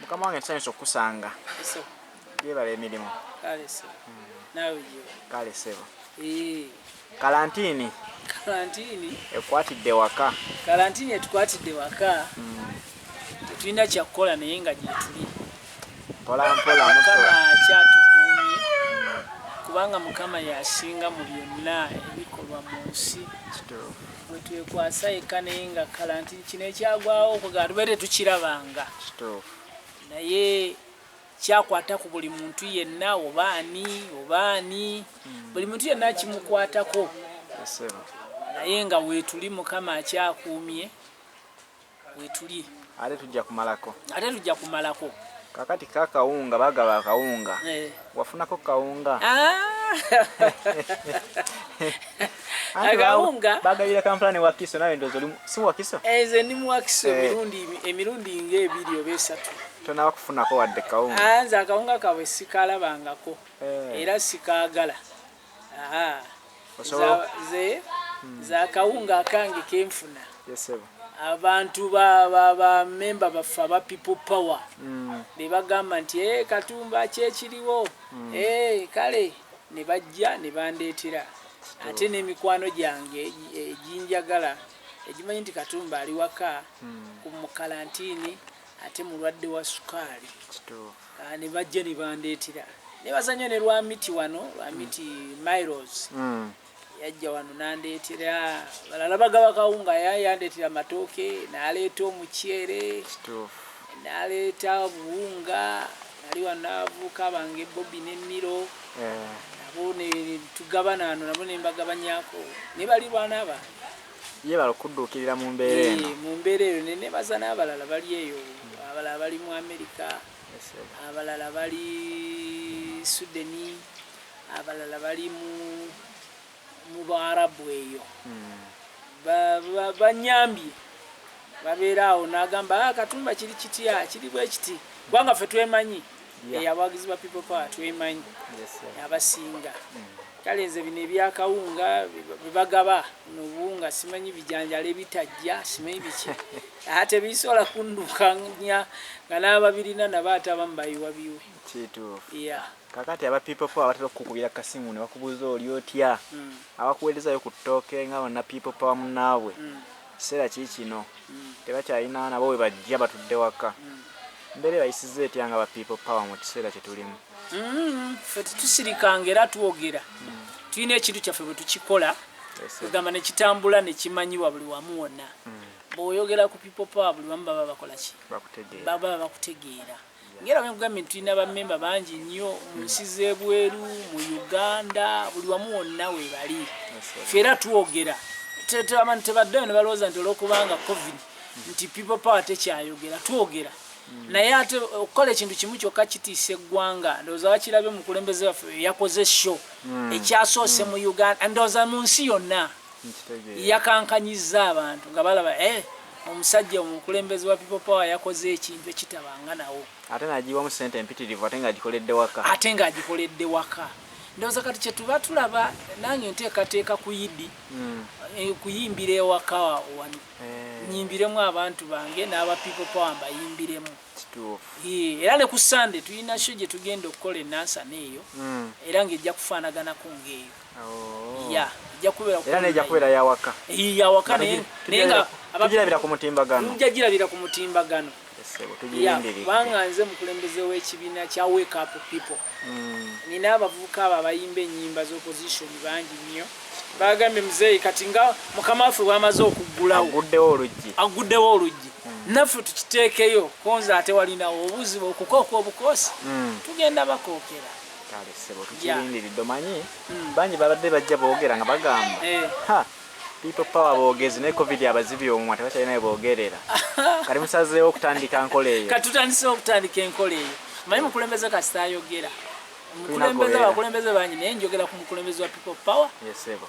Mukama wange, nsanyusa okukusanga. Gyebala emirimu. Kale ssebo, naawe gyo. Kale ssebo. Kalantiini. Kalantiini ekwatidde waka. Kalantiini etukwatidde waka. Tetulina kyakukola, naye nga gyetuli. Mpola mpola. Mukama akyatukuumye, kubanga Mukama yasinga mu byonna ebikolwa mu nsi. Bwe twekwasa yekka, naye nga kalantiini kino ekyagwawo okugamba tubeere tetukirabanga, naye kyakwata ku buli muntu yenna, oba ani oba ani, buli muntu yenna kimukwatako. Naye nga weetuli, Mukama akyakuumye, weetuli. Ate tujja kumalako. Ate tujja kumalako. Kakati kakawunga, bagaba akawunga. Wafunako kawunga? Ah! Akawunga. Bagabira Kampala ne Wakiso. Nawe ndowooza oli si Wakiso? Nze ndi mu Wakiso. Emirundi ng'ebiri oba esatu. Tonaba kufunako wadde kawunga? Ah, nze akawunga kaabwe sikalabangako. Era sikaagala. Nze nze akawunga akange kenfuna, abantu ba memba baffe aba People Power be bagamba nti, "Eh, Katumba, kyekiriwo." Eh, kale ne bajja ne bandeetera. Ate n'emikwano gyange eginjagala, egimanyi nti Katumba ali waka ku mu kalantiini, ate mulwadde wa sukaali, ne bajja ne bandeetera. Nebaza nnyo ne Lwamiti wano, Lwamiti Milos. Yajja wano nandeetera. Balala bagaba kawunga, yandeetera matooke, n'aleeta omuceere, n'aleeta obuwunga. Nali wano n'abavubuka bange Bobi ne Niro. Nabo ne tugabana wano, nabo ne mbagabanyako ne balirwana abange. Yebala okudduukirira mu mbeera eno. Mu mbeera eyo. Ne nebaza n'abalala bali eyo, abalala bali mu Amerika, abalala bali Sudeni, abalala bali mu Baarabu eyo. Banyambye, babeera awo n'agamba, "Ah, Katumba, kiri kitya? Kiri bwe kiti," kubanga ffe twemanyi. Abawagizi ba People Power twemanyi abasinga. Kale nze bino ebyakawunga bebagaba nobuwunga, simanyi bijanjala ebitajja, simanyi biki, ate bisobola kundukanya nga n'ababirina nabo ate abamu bayiwa biwe. Kituufu. Kakati aba People Power batera okukukubira kasimu ne bakubuuza oli otya, abakuweerezayo ku ttooke nga bonna People Power munnaabwe, kiseera ki kino tebakyalina nabo we bajja batudde waka. Mbeera ebayisizza etya nga ba People Power mu kiseera kye tulimu? Ffe tetusirikanga era twogera. Tulina ekintu kyaffe bwe tukikola, kugamba nekitambula nekimanyibwa buli wamu wonna. Bw'oyogera ku People Power, buli wamu baba bakola ki? Bakutegeera. Baba bakutegeera. Ngera bwe nkugambye nti tulina bammemba bangi nnyo mu nsi z'ebweru, mu Uganda, buli wamu wonna we bali. Ffe era twogera. Abantu tebaddeyo ne balowooza nti olwokubanga COVID nti People Power tekyayogera. Twogera, naye ate okukola ekintu kimu kyokka kitiisa eggwanga. Ndowooza bakirabye, omukulembeze waffe yakoze show ekyasoose mu Uganda, ndowooza mu nsi yonna. Yakankanyiza abantu nga balaba, eh, omusajja omukulembeze wa People Power yakoze ekintu ekitabanga nawo. Ate nagiwamu sente empitirivu, ate ng'agikoledde waka. Ate ng'agikoledde waka. Ndowooza kati kyetuba tulaba, nange nteekateeka ku Yidi, kuyimbira ewaka wano. Nyimbiremu abantu bange n'aba People Power, mbayimbiremu. Era ne ku Sande tulina show gye tugenda okukola enansana eyo, era ng'ejja kufaanaganako ng'eyo. Ya, ejja kubeera Era nejja kubeera yawaka. Yawaka, naye nga tugirabira ku mutimbagano. Tujja girabira ku mutimbagano. Ssebo, tugirindiridde. Kubanga nze mukulembeze w'ekibiina kya Wake Up People. Nina abavubuka abo abayimba ennyimba z'opposition bangi nnyo. Bagambye, "Muzeeyi, kati nga mukama waffe bw'amaze okuggulawo," Aguddewo oluggi. Aguddewo oluggi, "naffe tukiteekeyo konza." Ate walinawo obuzibu okukooka obukoosi. Tugenda bakookera. Kale ssebo, tukirindiridde. Omanyi bangi babadde bajja boogera nga bagamba, "Ha, People Power boogezi, naye COVID abazibye omumwa, tebakyalina we boogerera." Kati musazeewo okutandika nkola eyo. Kati tutandisewo okutandika enkola eyo. Manyi mukulembeze kasita ayogera, omukulembeze, abakulembeze bangi, naye njogera ku mukulembeze wa People Power,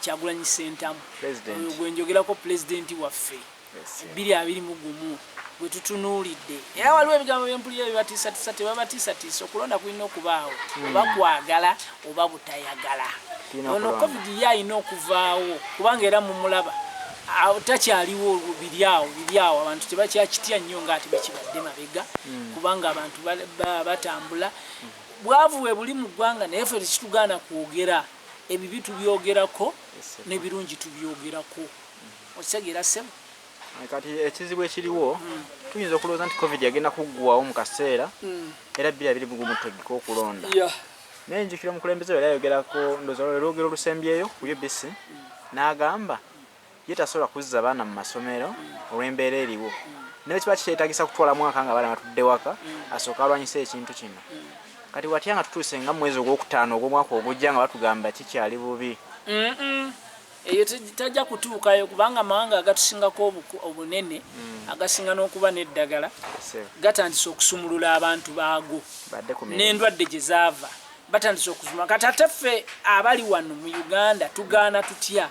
Kyagulanyi Sentamu. Oyo gwe njogerako, pulezidenti waffe 2021 gwe tutunuulidde. Era waliwo ebigambo byempulira ebibatiisatiisa. Tebabatiisatiisa, okulonda kulina okubaawo, oba kwagala oba butayagala. Ono COVID ye alina okuvaawo, kubanga era mumulaba. Takyaliwo biri awo, biri awo, abantu tebakyakitya nnyo ng'ate bekibadde mabega, kubanga abantu batambula. Bwavu bwe buli mu ggwanga, naye ffe tekitugaana kwogera. Ebibi tubyogerako, n'ebirungi tubyogerako. Okitegeera, ssebo? Kati ekizibu ekiriwo, tuyinza okulowooza nti COVID yagenda kuggwawo mu kaseera, era 2021 tutegeke okulonda. Naye njukira omukulembeze yali ayogerako, ndowooza olwogero olusembyeyo ku UBC, n'agamba ye tasobola kuzza baana mu masomero olw'embeera eriwo, naye kiba kikyetagisa kutwala mwaka nga abaana batudde waka, asooke alwanyisa ekintu kino. Kati watya nga tutuuse nga mwezi ogwokutaano ogw'omwaka ogujja nga batugamba kikyali bubi? Eyo tajja kutuukayo, kubanga amawanga agatusingako obunene, agasinga n'okuba n'eddagala, gatandise okusumulula abantu baago badde ku mirimu. N'endwadde gye zaava batandise okusumulula. Kati ate ffe abali wano mu Uganda tugaana tutya?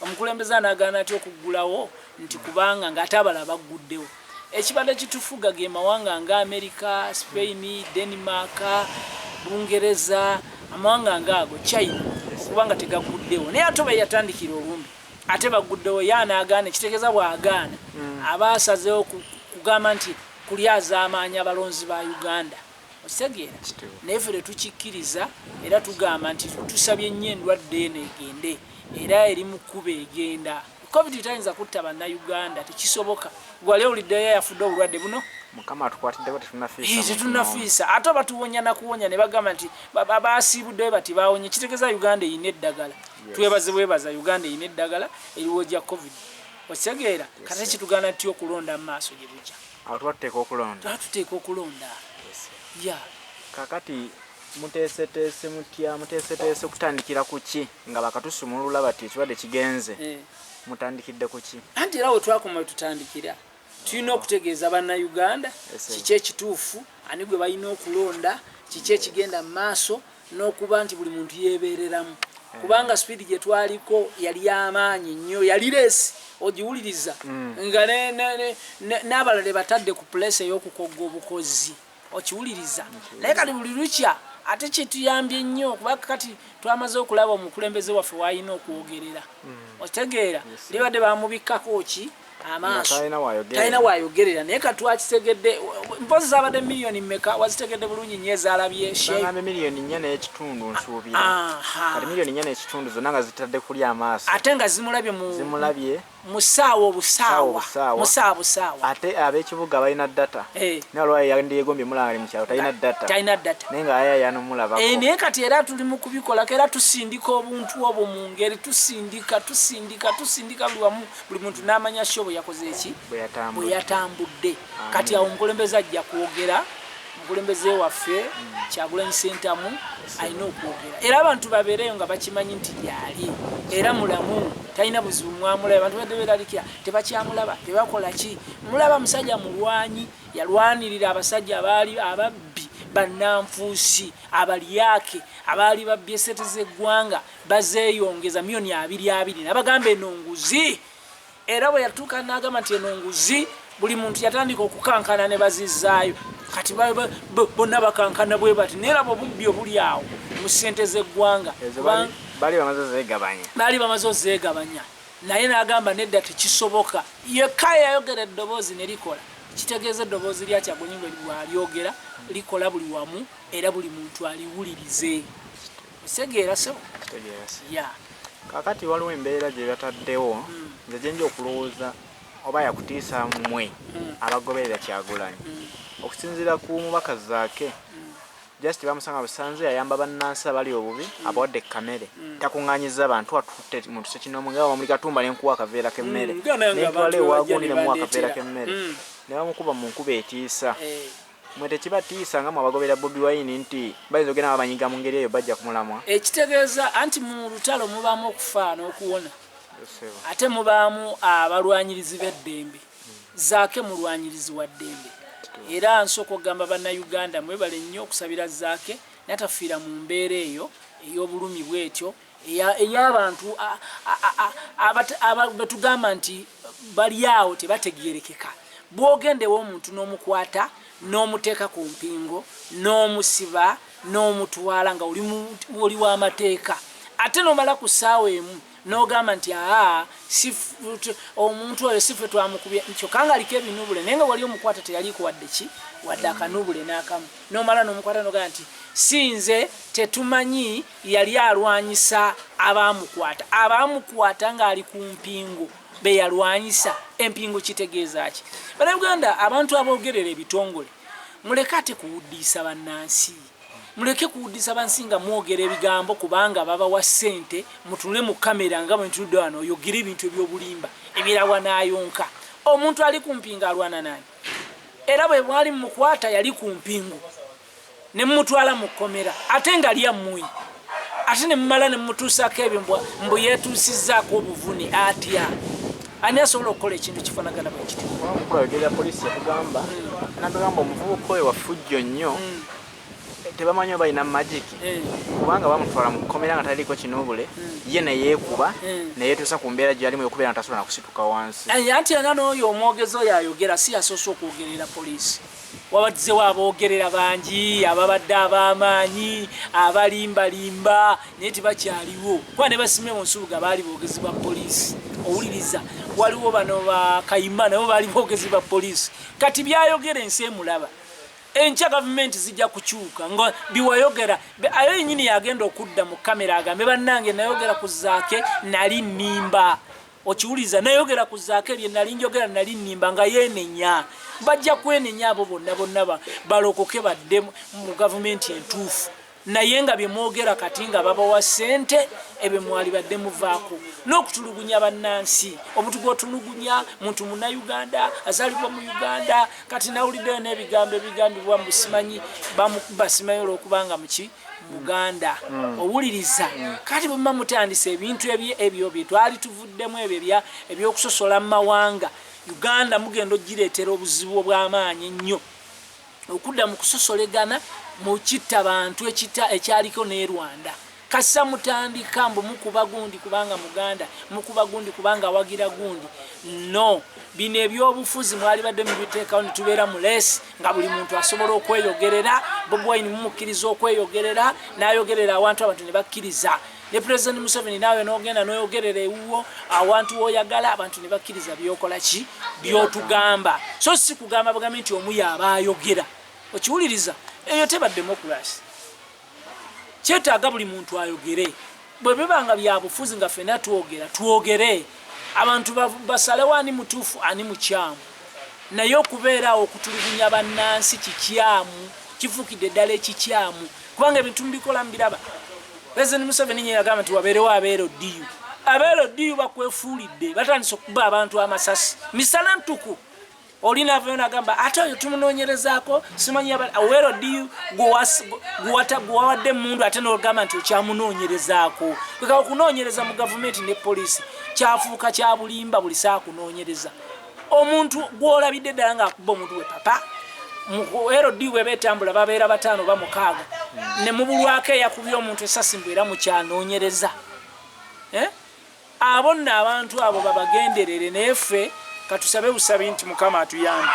Omukulembeze anaagaana atya okuggulawo nti kubanga ng'ate abalala bagguddewo? Ekibadde kitufuga ge mawanga nga America, Spain, Denmark, Bungereza, amawanga ngaago, China, okubanga tegagguddewo, naye ate oba yatandikira olumbi ate bagguddewo, ye anaagaana? Ekitegeeza bw'agaana aba asazeewo kugamba nti kulyazaamaanya abalonzi ba Uganda. Okitegeera? Kituufu. Naye ffe tetukikkiriza, era tugamba nti tusabye nnyo endwadde eno egende, era eri mu kkuba egenda. COVID tayinza kutta Bannayuganda, tekisoboka. Gwali owuliddeyo yafudde obulwadde buno? Mukama atukwatiddeko, tetunafiisa muntu. Tetunafiisa. Ate batuwonya nakuwonya ne bagamba nti basiibuddeyo bati bawonye. Kitegeeza Uganda erina eddagala. Twebaze bwebaza, Uganda erina eddagala eriwojja COVID. Okitegeera? Kati kitugaana tutya okulonda mu maaso gye bujja? Awo tuba tuteeka okulonda. Tuba tuteeka okulonda. Ya. Kakati muteeseteese mutya? Muteeseteese okutandikira ku ki nga bakatusumulula bati ekirwadde kigenze? Mutandikidde ku ki? Anti era we twakoma we tutandikira. Tulina okutegeeza Bannayuganda kiki ekituufu, ani gwe balina okulonda, kiki ekigenda mu maaso, n'okuba nti buli muntu yeebeereramu, kubanga speed gye twaliko yali y'amaanyi nnyo, yali race ogiwuliriza nga n'abalala batadde ku place ey'okukogga obukozi, okiwuliriza. Naye kati buli lukya ate kyetuyambye nnyo, kuba kati twamaze okulaba omukulembeze waffe waalina okwogerera. Okitegeera? Libadde bamubikkako ki amaaso. Talina wayogerera. Talina wayogerera, naye kati twakitegedde. Mpozi zabadde miliyoni mmeka? Wazitegedde bulungi nnyo ezalabye? Bagambe 4.5 miliyoni, nsuubira. Kati 4.5 miliyoni zonna nga zitadde kuli amaaso. Ate nga zimulabye mu Zimulabye. Mu ssaawa Saawa. Obusaawa. Obusaawa. Mu ssaawa busaawa. Ate ab'ekibuga balina data, naye olwayo yandyegombye mulanga ali mu kyalo, talina data. Talina data. Naye nga aya yanomulabako. Naye kati era tuli mu kubikolako, era tusindika obuntu obwo mu ngeri tusindika, tusindika, tusindika buli wamu, buli muntu n'amanya show bwe yakoze eki. Bwe yatambudde. Bwe yatambudde. Kati awo omukulembeze ajja kwogera. Omukulembeze waffe Kyagulanyi Sentamu alina okwogera, era abantu babeereyo nga bakimanyi nti gyali era mulamu, talina buzibu. Mwamulaba, abantu badde beeralikira tebakyamulaba, tebakola ki. Mulaba musajja mulwanyi, yalwanirira abasajja abaali ababbi, bannanfuusi, abalyake abaali babbye sente z'eggwanga, bazeeyongeza miliyoni 20 20, nabagamba eno nguzi. Era bwe yatuuka n'agamba nti eno nguzi, buli muntu yatandika okukankana ne bazizaayo. Kati bonna bakankana bwe bati, naye laba obubbi obuli awo mu ssente z'eggwanga. Ezo bali bamaze zeegabanya. Baali bamaze ozeegabanya, naye n'agamba nedda, tekisoboka. Yekka yayogera eddoboozi ne likola. Kitegeeza eddoboozi lya Kyagulanyi bwe bwalyogera likola buli wamu, era buli muntu aliwulirize. Osegeera, sebo? Kitegeera si. Ya. Kakati waliwo embeera gye bataddewo, nze gyenja okulowooza oba yakutiisa mmwe abagoberera Kyagulanyi. Okusinziira ku mubaka Zaake, just bamusanga busanze yayamba bannansi abali obubi, abawadde kamere, takuŋŋaanyiza bantu, atutte muntu sekinoomu nga bamuli Katumba nenkuwa akaveera k'emmere, Nga nange nentwala abantu ewagundi bajja ne nemuwa akaveera bandeetera. k'emmere, ne bamukuba mu nkuba etiisa. Mwe tekibatiisa nga mwe abagoberera Bobi Wine nti bayinza ogenda babanyiga mu ngeri eyo, bajja kumulamwa? Ekitegeeza anti mu lutalo mubaamu okufa n'okuwona, ate mubaamu abalwanyirizi b'eddembe. Zaake mulwanyirizi wa ddembe, era nsooka okugamba Bannayuganda mwebale nnyo okusabira Zaake, natafiira mu mbeera eyo ey'obulumi bwetyo ey'abantu betugamba nti bali awo tebategerekeka. Bw'ogenda ew'omuntu n'omukwata n'omuteeka ku mpingo n'omusiba n'omutwala nga oli w'amateeka, ate n'omala ku ssaawa emu. N'ogamba nti aa, omuntu oyo si ffe twamukubye, kyokka nga aliko ebinubule, naye nga wali omukwata teyaliiko wadde ki, wadde akanubule n'akamu. N'omala n'omukwata n'ogamba nti si nze, tetumanyi, yali alwanyisa abaamukwata. Abaamukwata ng'ali ku mpingu be yalwanyisa. Empingu kitegeeza ki? Bannayuganda, abantu aboogerera ebitongole, muleke ate kuwuddiisa bannansi. Muleke kuwuddisa bansi nga mwogera ebigambo kubanga babawa ssente. Mutunule mu kamera nga bwe ntuludde wano, oyogere ebintu ebyobulimba ebirawa n'ayonka. Omuntu ali ku mpingu alwana nani? Era bwe bwali mumukwata yali ku mpingu ne mumutwala mu kkomera, ate nga lyammwe, ate ne mumala ne mumutuusaako ebyo mbu yeetuusizzaako obuvune. Atya? Ani asobola okukola ekintu kifaanagana bwe kityo? Omukulu ayogerera poliisi yakugamba, nagamba omuvubuka oyo wafujjo nnyo, tebamanyi oba alina magic, kubanga bamutwala mu kkomera nga taliiko kinuubule, ye neyeekuba neyeetuusa ku mbeera gyalimu yokubeera nga tasobola nakusituka wansi. Anti era n'oyo omwogezi oyo ayogera si yasoose okwogerera poliisi. Wabadzewo aboogerera bangi ababadde ab'amaanyi abalimbalimba, naye tebakyaliwo, kuba ne basime mu nsubuga baali boogezi ba poliisi. Owuliriza, waliwo bano bakayima nabo baali boogezi ba poliisi. Kati byayogera ensi emulaba. Enkya gavumenti zijja kukyuka nga biwayogera ayo yenyini yagenda okudda mu kamera agambe, bannange, nayogera ku Zaake nali nnimba. Okiwuliriza, nayogera ku Zaake, bye nali njogera nali nnimba, nga yeenenya. Bajja kwenenya abo bonna bonna, balokoke badde mu gavumenti entuufu. Naye nga bye mwogera kati nga babawa ssente, ebyo mwali badde muvaako n'okutulugunya bannansi. Omuntu gw'otulugunya muntu Munnayuganda azaalibwa mu Uganda. Kati nawuliddeyo n'ebigambo ebigambibwa mbu simanyi bamukuba, simanyi olw'okubanga muki Muganda. Owuliriza, kati bwe muba mutandise ebintu ebyo bye twali tuvuddemu, ebyo ebyokusosola mu mawanga, Uganda mugenda ogireetera obuzibu obw'amaanyi ennyo okudda mu kusosolegana mu kitta bantu ekyaliko ne Rwanda. Kasa mutandika mbu mukuba gundi kubanga Muganda, mukuba gundi kubanga awagira gundi. No bino ebyobufuzi mwali badde mubiteekawo ne tubeera mu lesi nga buli muntu asobola okweyogerera. Bobi Wine mumukkiriza okweyogerera n'ayogerera awantu, abantu ne bakkiriza. Ne President Museveni naawe n'ogenda n'oyogerera ewuwo awantu w'oyagala, abantu ne bakkiriza byokola ki, byotugamba. So si kugamba bugambi nti omu yaaba ayogera. Okiwuliriza, eyo teba democracy. Kyetaaga buli muntu ayogere. Bwe biba nga byabufuzi nga ffenna twogera, twogere, abantu basalewo ani mutuufu ani mukyamu. Naye okubeera awo okutulugunya bannansi kikyamu, kifuukidde ddala ekikyamu, kubanga ebintu mubikola mubiraba. President Museveni nye yagamba nti wabeerewo abeera odiyu, abeera odiyu bakwefuulidde, batandise okukuba abantu amasasi misana ntuku. Oli navayo nagamba ate oyo tumunoonyerezaako, simanyi aweera odiyu gwewawadde emundu, ate nogamba nti okyamunoonyerezaako. Eka okunoonyereza mu gavumenti ne poliisi kyafuuka kya bulimba. Buli saa kunoonyereza omuntu gwolabidde ddala ng'akuba omuntu we papa LD bweba etambula babeera bataano oba mukaaga ne mubulwako eyakubye omuntu esasi, mbu era mukyanoonyereza. Eh? Abo nno abantu abo babagenderere. Naye ffe katusabe busabi nti Mukama atuyambe,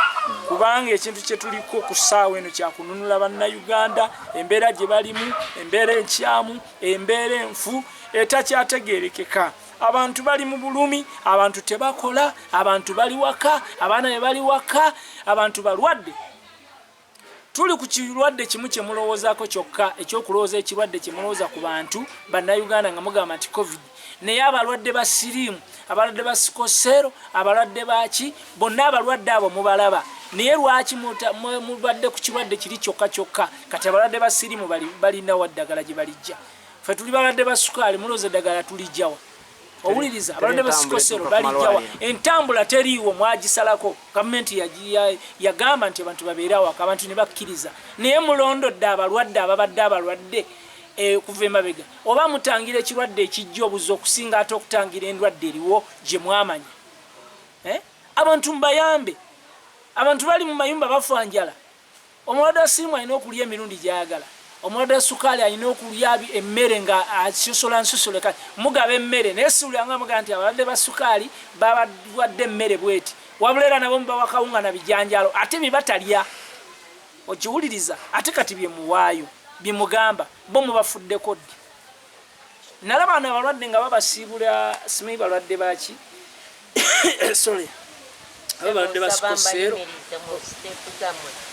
kubanga ekintu kye tuliko ku ssaawa eno kyakununula Bannayuganda embeera gye balimu, embeera enkyamu, embeera enfu etakyategeerekeka. Abantu bali mu bulumi, abantu tebakola, abantu bali waka, abaana be bali waka, abantu balwadde. Tuli ku kirwadde kimu kye mulowoozaako kyokka, ekyokulowooza ekirwadde kye mulowooza ku bantu Bannayuganda nga mugamba nti COVID. Naye abalwadde ba siriimu, abalwadde ba sikosero, abalwadde baki, bonna abalwadde abo mubalaba, naye lwaki mubadde ku kirwadde kiri kyokka kyokka? Kati abalwadde ba siriimu balinawa ddagala gye balijja? Ffe tuli balwadde ba sukaali, mulowooza eddagala tulijjawa? Owuliriza, abalwadde ba sikosero balijjawa? Entambula teriiwo, mwagisalako. Gavumenti yagamba nti abantu babeere awaka, abantu ne bakkiriza. Naye mulondodde abalwadde ababadde abalwadde okuva emabega, oba mutangira ekirwadde ekijja obuzi okusinga ate okutangira endwadde eriwo gye mwamanya? Eh? Abantu mubayambe. Abantu bali mu mayumba bafa njala. Omulwadde wa sirimu alina okulya emirundi gyayagala. Omulwadde wa sukaali alina okulya emmere nga asosola nsosole. Kati mugaba emmere, naye siwulira nga mugamba nti abalwadde ba sukaali babawadde emmere bweti, wabula era nabo mubawa kawunga na bijanjaalo ate bye batalya. Okiwuliriza, ate kati bye muwaayo bye mugamba bo mubafuddeko ddi? Nalaba bano abalwadde nga babasiibula, simanyi balwadde baki, sorry, aba balwadde ba sickle cell. Mbayimirize mu step zammwe.